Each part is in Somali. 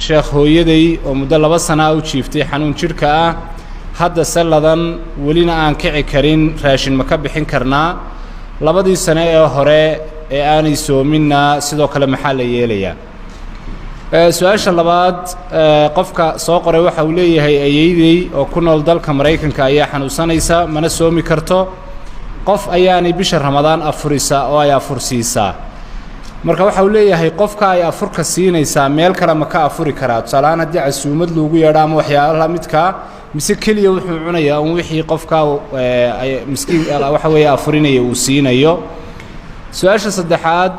Sheekh, hooyaday oo muddo 2 sana u jiiftay xanuun jidhka ah, hadda se ladan, welina aan kici karin, raashin ma ka bixin karnaa? 2dii sane ee hore ee aanay soominna sidoo kale maxaa la yeelayaa? Su-aasha labaad, qofka soo qoray waxa uu leeyahay: ayeydey oo ku nool dalka Maraykanka ayaa xanuunsanaysa, mana soomi karto. Qof ayaanay bisha Ramadaan afurisa oo ay afursiisaa. Marka waxa uu leeyahay, qofka ay afurka siinaysaa meel kale ma ka afuri karaa? Tusaale ahaan, haddii casuumad loogu yeedho ama waxyaalaha midkaa, mise keliya wuxuu cunayaa un wixii qofka miskiin waxa weeye afurinaya uu siinayo? Su-aasha saddexaad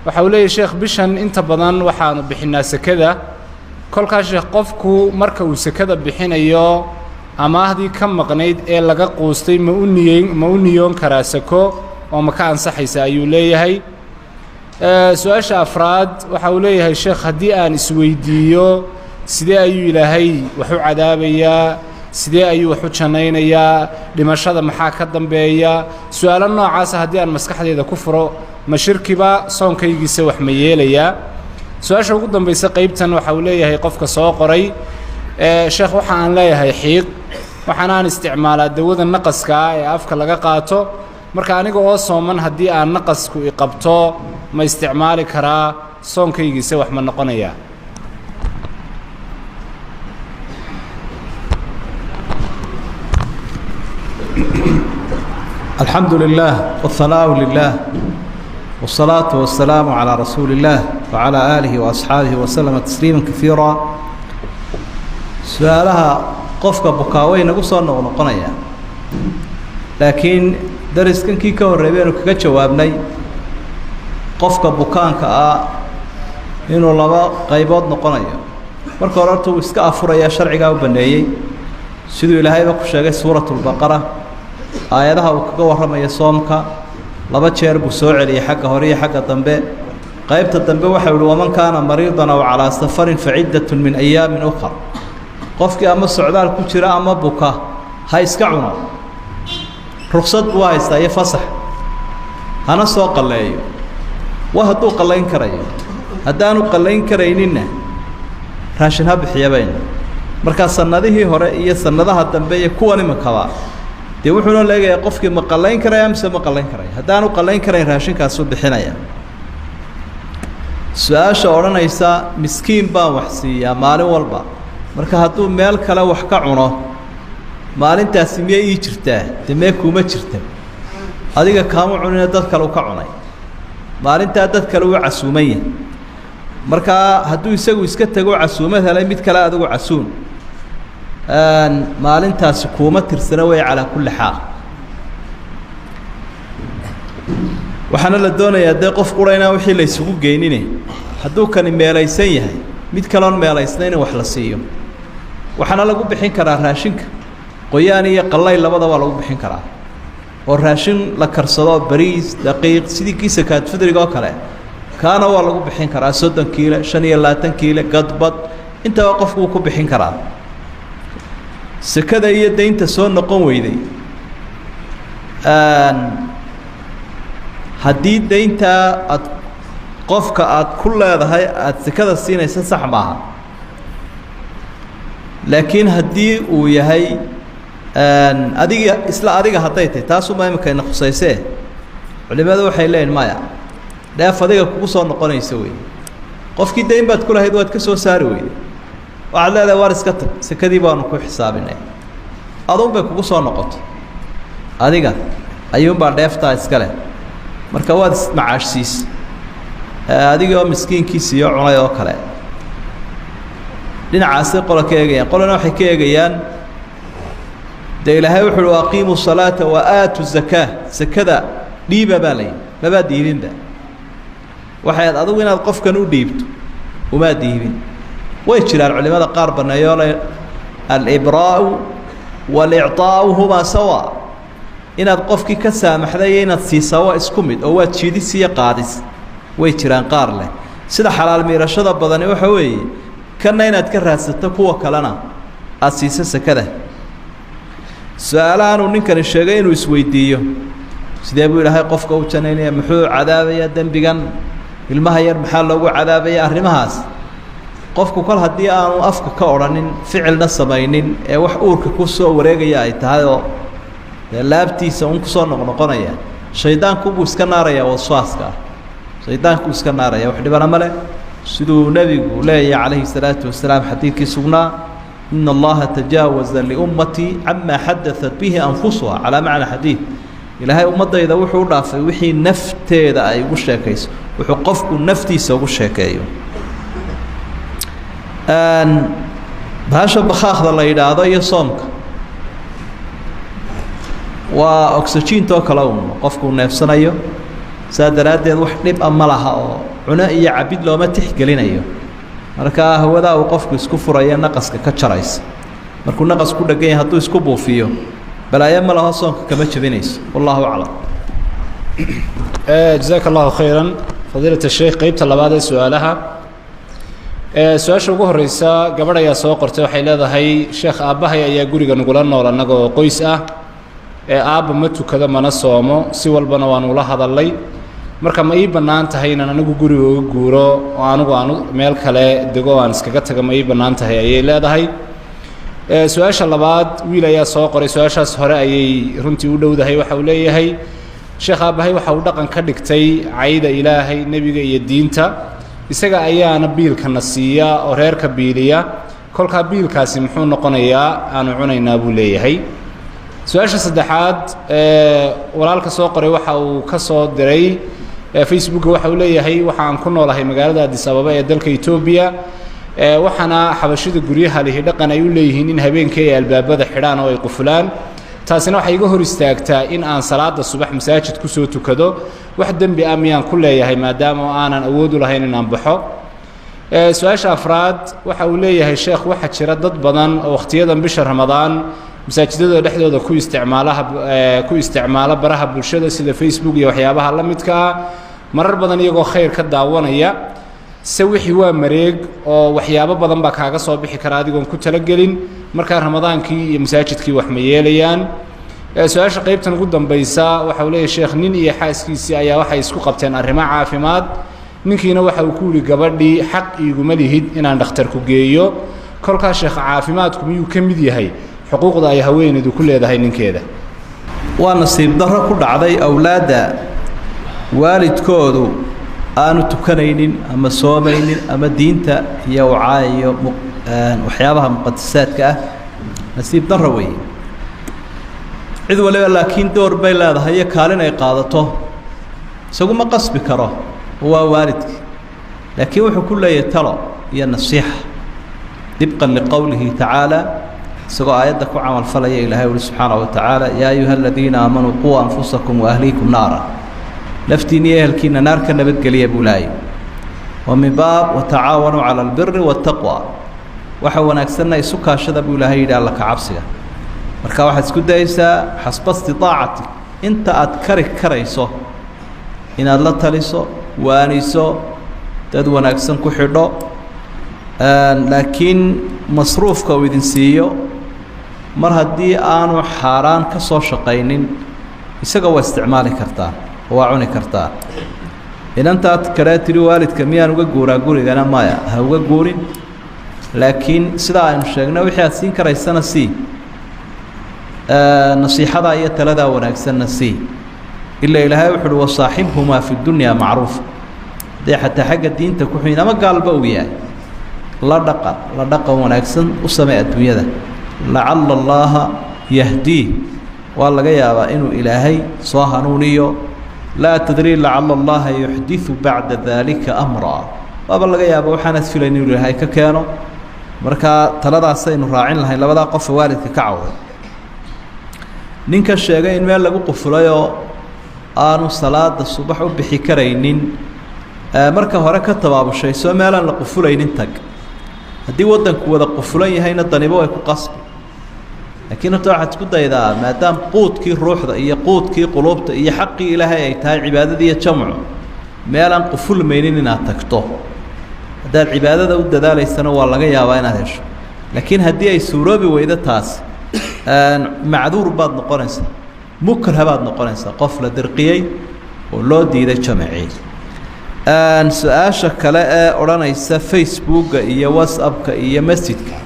waxa uu leeyahay: Sheekh, bishan inta badan waxaanu bixinnaa sekada. Kolkaa sheekh, qofku marka uu sekada bixinayo, amaahdii ka maqnayd ee laga quustay ma u niyeyn, ma u niyoon karaa sako oo ma ka ansaxaysa, ayuu leeyahay. Su-aasha afraad waxa uu leeyahay: Sheekh, haddii aan isweydiiyo sidee ayuu Ilaahay wax u cadaabayaa, sidee ayuu wax u jannaynayaa, dhimashada maxaa ka dambeeya, su-aalo noocaasa haddii aan maskaxdayda ku furo, ma shirkiba? Soonkaygiisa wax ma yeelayaa? Su-aasha ugu dambaysa qeybtan waxa uu leeyahay qofka soo qoray: Sheekh, waxa aan leeyahay xiiq, waxaana aan isticmaalaa dawada naqaskaa ee afka laga qaato. Marka aniga oo sooman haddii aan naqasku iqabto, ma isticmaali karaa? Soonkaygiisa wax ma noqonayaa? Alxamdu lilah wاhanaaءu lilah wالsalaaةu waالsalaamu calىa rasuuli اllah wعalى aalihi وaasxaabihi waslama tasliima kaiira. Su-aalaha qofka bukaa way nagu soo noqnoqonaya, laakiin dariskankii ka horreey baynu kaga jawaabnay qofka bukaanka ah inuu laba qaybood noqonayo. Marka hore horta wuu iska afuraya, sharcigaa u baneeyey, siduu Ilaahayba ku sheegay suurat lbaqara aayadaha uu kaga warramayo soomka. Laba jeer buu soo celiyey, xagga hore iyo xagga dambe. Qaybta dambe waxau ihi: waman kaana mariidan aw calaa safarin faciddatun min ayaamin ukhar. Qofkii ama socdaal ku jira ama buka ha iska cuno, ruksad buu haystaa iyo fasax, hana soo qalleeyo wa hadduu qallayn karayo. Haddaanu qallayn karayninna, raashin ha bixiyabayna. Markaa sanadihii hore iyo sanadaha dambe iyo kuwan iminkaba dee wuxuuna leegayaa qofkii ma qallayn karaya mise ma qallayn karaya. Haddaanu qallayn karayn, raashinkaasuu bixinaya. Su-aasha odhanaysa: miskiin baan wax siiyaa maalin walba, marka hadduu meel kale wax ka cuno, maalintaasi miyay ii jirtaa? Dee mee, kuuma jirta. Adiga kaama cunina, dad kale u ka cunay maalintaa, dad kale uu casuuman yahay. Markaa hadduu isagu iska tego, casuumad helay, mid kale adigu casuun, maalintaasi kuuma tirsana wey. Calaa kulli xaal, waxaana la doonayaa dee qof qura inaan wixii la isugu geynine. Hadduu kani meelaysan yahay, mid kaloon meelaysna in wax la siiyo. Waxaana lagu bixin karaa raashinka qoyaan iyo qallayl, labadaba lagu bixin karaa, oo raashin la karsado, bariis, daqiiq, sidii kii sakaadfidriga oo kale, kaana waa lagu bixin karaa. 30 kiile, 25 kiile, gadbad, intaba qofku wuu ku bixin karaa. Sekada iyo daynta soo noqon weyday, haddii dayntaa aad qofka aad ku leedahay aada sekada siinaysa, sax maaha. Laakiin haddii uu yahay adiga, isla adiga hadday tahay, taasuma imika ina khusaysee, culimadu waxay leeyihin maya, dheef adiga kugu soo noqonaysa wey. Qofkii dayn baad ku lahayd, waad ka soo saari weyday, waxaad leedahay waar iska tag, sekadii baanu ku xisaabinay. Adun bay kugu soo noqotay, adiga ayuunbaa dheeftaa iska leh. Marka waad ismacaashsiis adigoo miskiinkii siiyo cunay oo kale. Dhinacaasay qola ka eegayaan, qolana waxay ka eegayaan dee Ilaahay wuxu uhi: aqiimu salaata wa aatu zakaa. Sakada dhiiba baa layihi, mabaa dhiibinba. Waxay ad adigu inaad qofkan u dhiibto, umaa dhiibin. Way jiraan culimada qaar baneeyo le alibraa'u walicطaa'u humaa sawa, inaad qofkii ka saamaxday iyo inaad siisaa waa isku mid, oo waa jiidis iyo qaadis. Way jiraan qaar leh. Sida xalaal miirashada badani waxa weeye kanna inaad ka raadsato, kuwa kalena aada siiso sakada. Su-aalahanuu ninkani sheegay inuu isweydiiyo: sidee buu Ilaahay qofka u janaynaya, muxuu cadaabayaa, dembigan ilmaha yar maxaa loogu cadaabaya, arrimahaas Qofku kol haddii aanu afka ka odhanin, ficilna samaynin, ee wax uurka ku soo wareegaya ay tahay oo dee laabtiisa un kusoo noqnoqonaya, shaydaanku buu iska naarayaa, waswaaska ah shaydaankuu iska naaraya, wax dhibana male. Siduu nebigu leeyahay calayhi salaatu wasalaam xadiidkii sugnaa: "Ina Allaha tajaawaza liummatii camaa xadaat bihi anfusuha." Calaa macna xadiid, Ilaahay ummadayda wuxuu u dhaafay wixii nafteeda ay ugu sheekayso, wuxuu qofku naftiisa ugu sheekeeyo. Bahasha bakhaakda la yidhaahdo iyo soomka waa oxygeentoo kale un qofkuu neefsanayo, saa daraaddeed wax dhib a ma laha oo cuno iyo cabid looma tixgelinayo. Markaa hawadaa uu qofku isku furaya naqaska ka jaraysa, markuu naqas ku dhegan yahay hadduu isku buufiyo, balaayo ma laho, soonka kama jebinayso. Wallahu aclam. Jazaaka Allahu khayran, fadiilat sheikh. Qeybta labaad ee su-aalaha, su-aasha ugu horeysa gabadh ayaa soo qortay. Waxay leedahay: "Sheekh, aabbahay ayaa guriga nagula nool annaga oo qoys ah. Ee aabba ma tukado mana soomo, si walbana waanu ula hadalnay. Marka ma ii bannaan tahay inaan anigu guriga uga guuro oo anigu aan meel kale dego o aan iskaga tago? Ma ii bannaan tahay?" ayay leedahay. Su-aasha labaad wiil ayaa soo qoray, su-aashaas hore ayay runtii u dhowdahay. Waxa uu leeyahay: "Sheekh, aabbahay waxa uu dhaqan ka dhigtay cayda Ilaahay, nebiga iyo diinta. Isaga ayaana biilkana siiya oo reerka biiliya. Kolkaa biilkaasi muxuu noqonayaa aanu cunaynaa?" buu leeyahay. Su-aasha saddexaad, walaalka soo qoray waxa uu ka soo diray Facebooka. Waxa uu leeyahay: "Waxa aan ku noolahay magaalada Addis Ababa ee dalka Etoobiya. Waxaana xabashida guryaha lihi dhaqan ay u leeyihiin in habeenkii ay albaabada xidhaan oo ay qufulaan. Taasina waxay iga hor istaagtaa in aan salaada subax masaajid kusoo tukado. Wax dembi ah miyaan ku leeyahay, maadaama aanan awood u lahayn inaan baxo?" Su-aasha afraad waxa uu leeyahay: "Sheekh, waxaa jira dad badan oo wakhtiyadan bisha Ramadaan masaajidada dhexdooda ku isticmaalaha ku isticmaala baraha bulshada sida Facebook iyo waxyaabaha la midka ah, marar badan iyagoo khayr ka daawanaya. Se wixii waa mareeg oo waxyaabo badan baa kaaga soo bixi kara adigoon ku talagelin. Markaa Ramadaankii iyo masaajidkii wax ma yeelayaan?" Su-aasha qaybtan ugu dambaysa waxa uu leeyahay: "Sheekh, nin iyo xaaskiisii ayaa waxay isku qabteen arrimo caafimaad. Ninkiina waxa uu ku yidhi gabadhii: 'Xaq iiguma lihid inaan dhakhtarku geeyo.' Kolkaa sheekh, caafimaadku miyuu ka mid yahay xuquuqda ay haweeneydu ku leedahay ninkeeda?" Waa nasiib darro ku dhacday awlaadda waalidkoodu aanu tukanaynin ama soomaynin ama diinta iyo wacaayo waxyaabaha muqadasaadka ah. Nasiib darro weeye. Cid waliba laakiin door bay leedahay iyo kaalin ay qaadato. Isagu ma qasbi karo oo waa waalidki, laakiin wuxuu ku leeyahay talo iyo nasiixa, dibqan liqowlihi tacaala, isagoo aayadda ku camalfalaya. Ilahay uhi subxaanaه wa tacaala: "Yaa ayuha aladiina aamanuu quu anfusakum waahliikum naara." Naftiina iyo ehelkiina naar ka nabadgeliya buu laayay. Wa min baab "watacaawanuu cala albiri waاtaqwa", waxa wanaagsanna isu kaashada, buu Ilaahay yidhi, Alla ka cabsiga. Marka waxaad isku dayeysaa xasba istitaacatik, inta aad kari karayso, inaad la taliso, waaniso, dad wanaagsan ku xidho. Laakiin masruufka uu idin siiyo, mar haddii aanu xaaraan ka soo shaqaynin, isaga waa isticmaali kartaa oo waa cuni kartaa. Inantaad kalee tidhi "Waalidka miyaan uga guuraa gurigana?" Maya, ha uga guurin, laakiin sidaa aynu sheegnay, wixii aad siin karaysana sii, nasiixadaa iyo taladaa wanaagsanna sii. Ilaa Ilaahay wuxu uhi: "Wasaaxibhumaa fi dunyaa macruuf." Haddee xataa xagga diinta ku xuyin ama gaalba uu yahay, la dhaqan, la dhaqan wanaagsan u samee adduunyada. Lacalla Allaaha yahdiih, waa laga yaabaa inuu Ilaahay soo hanuuniyo. Laa tadrii lacala Allaha yuxdiu bacda daalika amraa, waaba laga yaaba waxaanaad filayn inuu Ilaahay ka keeno. Markaa taladaasaynu raacin lahayn labadaa qofa waalidka ka cawday. Ninka sheegay in meel lagu qufulayoo aanu salaada subax u bixi karaynin, marka hore ka tabaabushayso, meelaan la qufulaynin tag. Haddii waddanku wada qufulan yahayna, daniba way ku qasbi. Laakiin horta waxaad isku daydaa, maadaam quudkii ruuxda iyo quudkii quluubta iyo xaqii Ilaahay ay tahay cibaadada iyo jamcu, meelaan qufulmaynin inaad tagto. Haddaad cibaadada u dadaalaysana, waa laga yaabaa inaad hesho. Laakiin haddii ay suuroobi weydo taas, macduur baad noqonaysaa, mukrah baad noqonaysaa, qof la dirqiyey oo loo diiday jamacii. Su-aasha kale ee odhanaysa Facebooka iyo WhatsAppka iyo masjidka,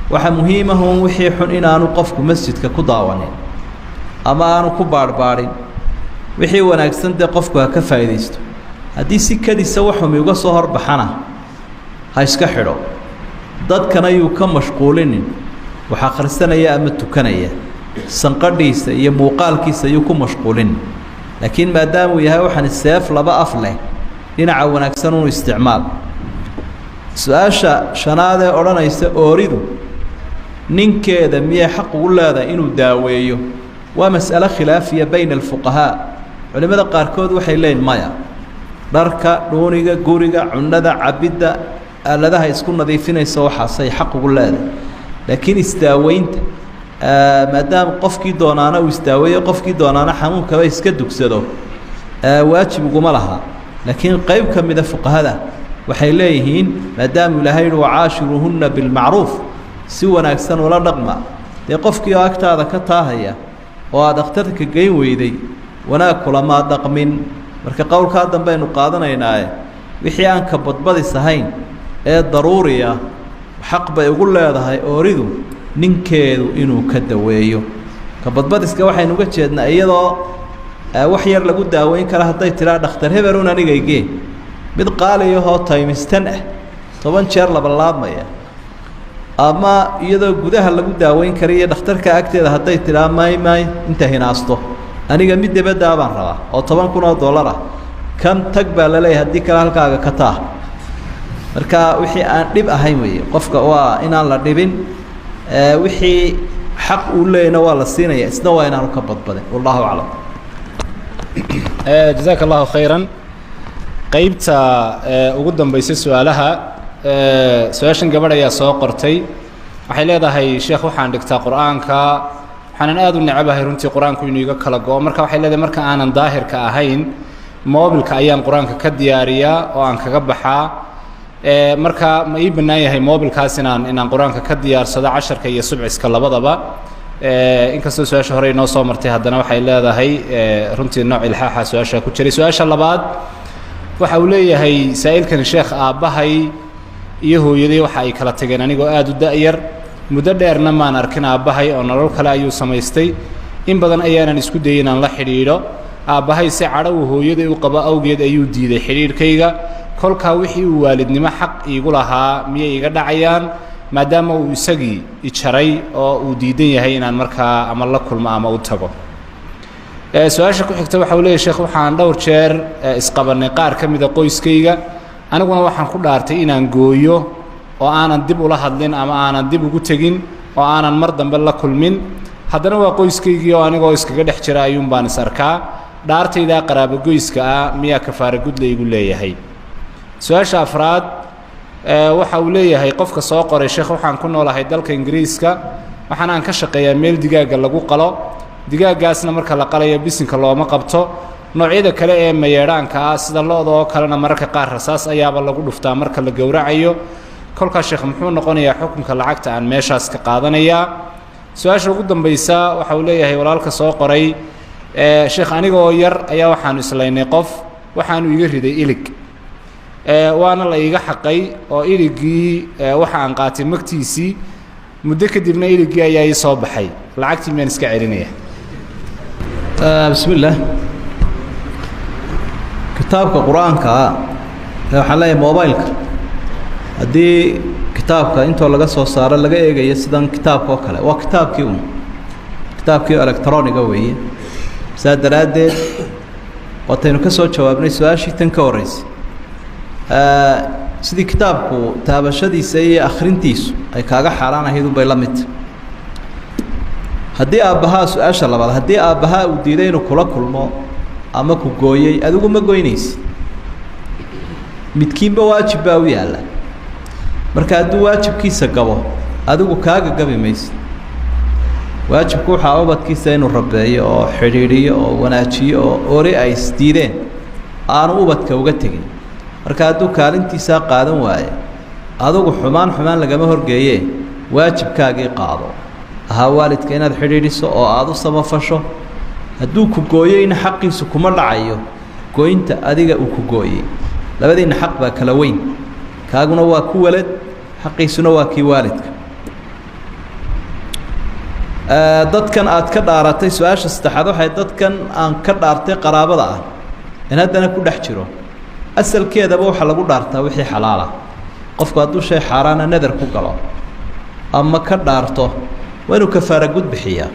waxaa muhiim ah un wixii xun inaanu qofku masjidka ku daawanin ama aanu ku baadhbaadhin. Wixii wanaagsan dee qofku ha ka faa'iidaysto. Haddii si kadisa waxumi uga soo horbaxana, ha iska xidho. Dadkana yuu ka mashquulinin wax akhrisanaya ama tukanaya, sanqadhiisa iyo muuqaalkiisa yuu ku mashquulinin. Laakiin maadaamuu yahay waxaan seef laba af leh, dhinaca wanaagsan unu isticmaal. Su-aasha shanaad ee odhanaysa ooridu ninkeeda miyay xaq ugu leedahay inuu daaweeyo? Waa mas'alo khilaafiya bayna alfuqahaa. Culimmada qaarkood waxay leeyihin maya, dharka, dhuuniga, guriga, cunnada, cabidda, aaladaha isku nadiifinaysa, waxaasay xaq ugu leedahay. Laakiin isdaaweynta, maadaama qofkii doonaana uu isdaaweeyo, qofkii doonaana xanuunkaba iska dugsado, waajib uguma laha. Laakiin qeyb ka mida fuqahada waxay leeyihiin, maadaamuu Ilaahay yihi "وعاشروهن بالمعروف", si wanaagsan ula dhaqma, dee qofkii oo agtaada ka taahaya oo aada dhakhtarka geyn weyday, wanaag kulamaa dhaqmin. Marka qowlkaa dambeaynu qaadanaynaaye, wixii aan ka badbadis ahayn ee daruuriya, xaq bay ugu leedahay ooridu ninkeedu inuu ka daweeyo. Ka badbadiska waxaynu uga jeednaa iyadoo wax yar lagu daaweyn kara hadday tidhaa "Dhakhtar hebelun anigaygee", mid qaaliyahoo taymistan ah, 10 jeer labalaabmaya, ama iyadoo gudaha lagu daaweyn kara iyo dhakhtarka agteeda hadday tidhaa "May, may", inta hinaasto, "Aniga mid debaddaa baan rabaa oo $10,000 ah", kan tag baa laleeyahay, haddii kale halkaaga ka taa. Marka wixii aan dhib ahayn weeye, qofka waa inaan la dhibin. Wixii xaq uu leeyahna waa la siinaya, isna waa inaanu ka badbadin. Wallahu aclam. Jazaaka Allahu khayran. Qeybta ugu dambaysa su-aalaha, su-aashan gabadh ayaa soo qortay. Waxay leedahay: "Sheekh, waxaan dhigtaa Qur-aanka, waxaanan aada u necabahay runtii Qur-aanku inuu iga kala go-o." Marka waxay leedahay, marka aanan daahirka ahayn, moobilka ayaan Qur-aanka ka diyaariyaa oo aan kaga baxaa. Marka ma ii bannaan yahay moobilkaas inaan Qur-aanka ka diyaarsado casharka iyo subciska labadaba? Inkastoo su-aasha hore inoo soo martay, haddana waxay leedahay runtii nooc ilxaaxa su-aasha ku jiray. Su-aasha labaad waxa uu leeyahay saa'ilkani: "Sheekh, aabbahay iyo hooyaday waxa ay kala tageen anigoo aada u da-yar. Muddo dheerna maan arkin aabbahay oo nolol kale ayuu samaystay. In badan ayaanan isku dayay inaan la xidhiidho aabbahay, si cadho uu hooyaday u qabo awgeed ayuu diiday xidhiidhkayga. Kolkaa wixii uu waalidnimo xaq iigu lahaa miyay iga dhacayaan, maadaama uu isagii ijaray oo uu diidan yahay inaan markaa ama la kulmo ama u tago?" Su-aasha ku xigta waxa uu leeyahy: "Sheekh, waxaan dhowr jeer isqabannay qaar ka mida qoyskayga, aniguna waxaan ku dhaartay inaan gooyo oo aanan dib ula hadlin ama aanan dib ugu tegin oo aanan mar dambe la kulmin. Haddana waa qoyskaygii oo anigoo iskaga dhex jira ayuun baan is arkaa. Dhaartaydaa qaraabogoyska ah miyaa kafaara gud la igu leeyahay?" Su-aasha afraad waxa uu leeyahay qofka soo qoray: "Sheekh, waxaan ku noolahay dalka Ingiriiska, waxaana aan ka shaqeeyaa meel digaagga lagu qalo. Digaaggaasna marka la qalayo bisinka looma qabto. Noocyada kale ee mayeedhaanka ah sida lo-da oo kalena mararka qaar rasaas ayaaba lagu dhuftaa marka la gowracayo. Kolkaas sheekh, muxuu noqonayaa xukunka lacagta aan meeshaas ka qaadanayaa?" Su-aasha ugu dambaysa waxa uu leeyahay walaalka soo qoray: "Sheekh, anigoo yar ayaa waxaanu islaynay qof, waxaanu iga riday ilig, waana la iiga xaqay oo iligii waxa aan qaatay magtiisii. Muddo kadibna iligii ayaa ii soo baxay. Lacagtii miyaan iska celinaya?" Bismi illaah. Kitaabka Qur-aanka waxaan leeyahay, mobileka haddii kitaabka intoo laga soo saaro laga eegayo sidan kitaabka oo kale, waa kitaabkii un, kitaabkii electroniga weeye. Saa daraaddeed waataynu ka soo jawaabnay su-aashii tan ka horreysay. Sidii kitaabku taabashadiisa iyo akhrintiisu ay kaaga xaaraan ahayd unbay la midta. Haddii aabbahaa, su-aasha labaad, haddii aabbahaa uu diiday inuu kula kulmo ama ku gooyey, adigu ma goynaysi. Midkiinba waajib baa u yaalla. Marka hadduu waajibkiisa gabo, adigu kaaga gabi maysid. Waajibku waxaa ubadkiisa inuu rabeeyo oo xidhiidhiyo oo wanaajiyo, oo ori ay isdiideen aanu ubadka uga tegin. Marka hadduu kaalintiisaa qaadan waaye, adigu xumaan xumaan lagama horgeeye, waajibkaagii qaado ahaa waalidka inaad xidhiidhiso oo aada u samafasho. Hadduu ku gooyeyna, xaqiisu kuma dhacayo gooynta adiga uu ku gooyey. Labadiinna xaq baa kala weyn, kaaguna waa ku walad, xaqiisuna waa kii waalidka. Dadkan aad ka dhaaratay, su-aasha saddexaad waxay dadkan aan ka dhaartay qaraabada ah in haddana ku dhex jiro, asalkeedaba waxaa lagu dhaartaa wixii xalaala. Qofku hadduu shay xaaraana nadar ku galo ama ka dhaarto, waa inuu kafaara gud bixiyaa.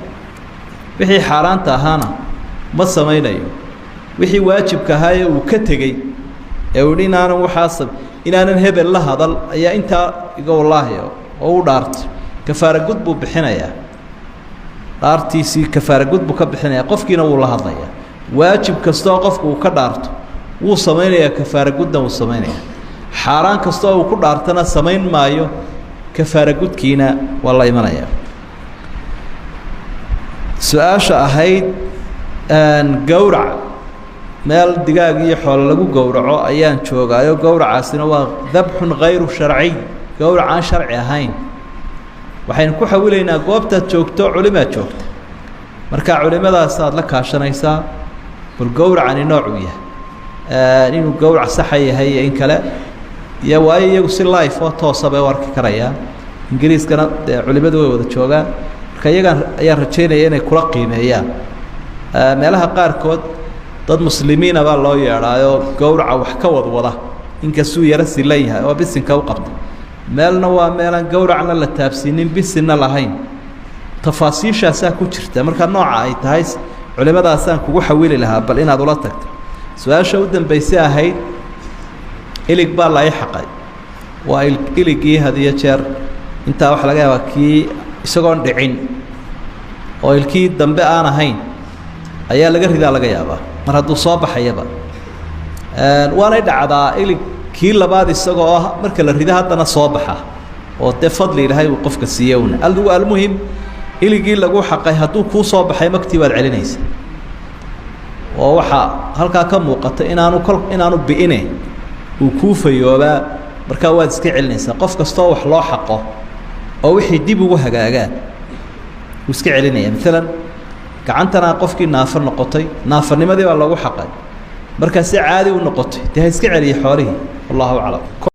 Wixii xaaraanta ahaana ma samaynayo, wixii waajibka ahaa ee uu ka tegey ee uu yidhi inaanan waxaas, inaanan hebel la hadal ayaa intaa iga wallaahi oo u dhaartay, kafaara gud buu bixinayaa. Dhaartiisii kafaara gud buu ka bixinayaa, qofkiina wuu la hadlayaa. Waajib kastaoo qofku uu ka dhaarto wuu samaynayaa, kafaara gudna wuu samaynayaa. Xaaraan kasta oo uu ku dhaartana samayn maayo, kafaara gudkiina waa la imanayaa. Su-aasha ahayd gowrac meel digaag iyo xoolo lagu gowraco ayaan joogaayo, gowracaasina waa dabxun hayru sharciy, gowrac aan sharci ahayn. Waxaynu ku xawilaynaa goobtaad joogto culimaad joogta, marka culimadaasaad la kaashanaysaa bal gowracani noocuu yahay, inuu gowrac saxa yahay iyo in kale iyo waayo iyagu si life oo toosa bay u arki karayaan. Ingiriiskana dee culimadu way wada joogaan, marka iyagaan ayaan rajaynaya inay kula qiimeeyaan. Meelaha qaarkood dad muslimiina baa loo yeedhaayoo gowraca wax ka wadwada, inkastuu yaro silan yahay oo bisinka u qabta. Meelna waa meelaan gowracna la taabsiinin, bisinna lahayn. Tafaasiishaasaa ku jirta. Marka nooca ay tahay culimadaasaan kugu xawili lahaa bal inaad ula tagto. Su-aasha u dambaysay ahayd ilig baa la i xaqay, waa iligii had iyo jeer intaa waxaa laga yaabaa kii isagoon dhicin oo ilkii dambe aan ahayn ayaa laga ridaa laga yaabaa mar hadduu soo baxayaba. Waanay dhacdaa ilig kii labaad isagoo ah marka la rido haddana soo baxa, oo dee fadli ilaahay uu qofka siiye una. Almuhim, iligii lagu xaqay hadduu kuu soo baxay magtii baad celinaysa, oo waxaa halkaa ka muuqata inaanu kol inaanu bi'ine uu kuu fayoobaa, markaa waad iska celinaysaa. Qof kastoo wax loo xaqo oo wixii dib ugu hagaagaan wuu iska celinaya. Maalan gacantanaa qofkii naafo noqotay, naafanimadii baa loogu xaqay, markaa si caadi u noqotay, dee ha iska celiya xoolihii. Wallahu aclam.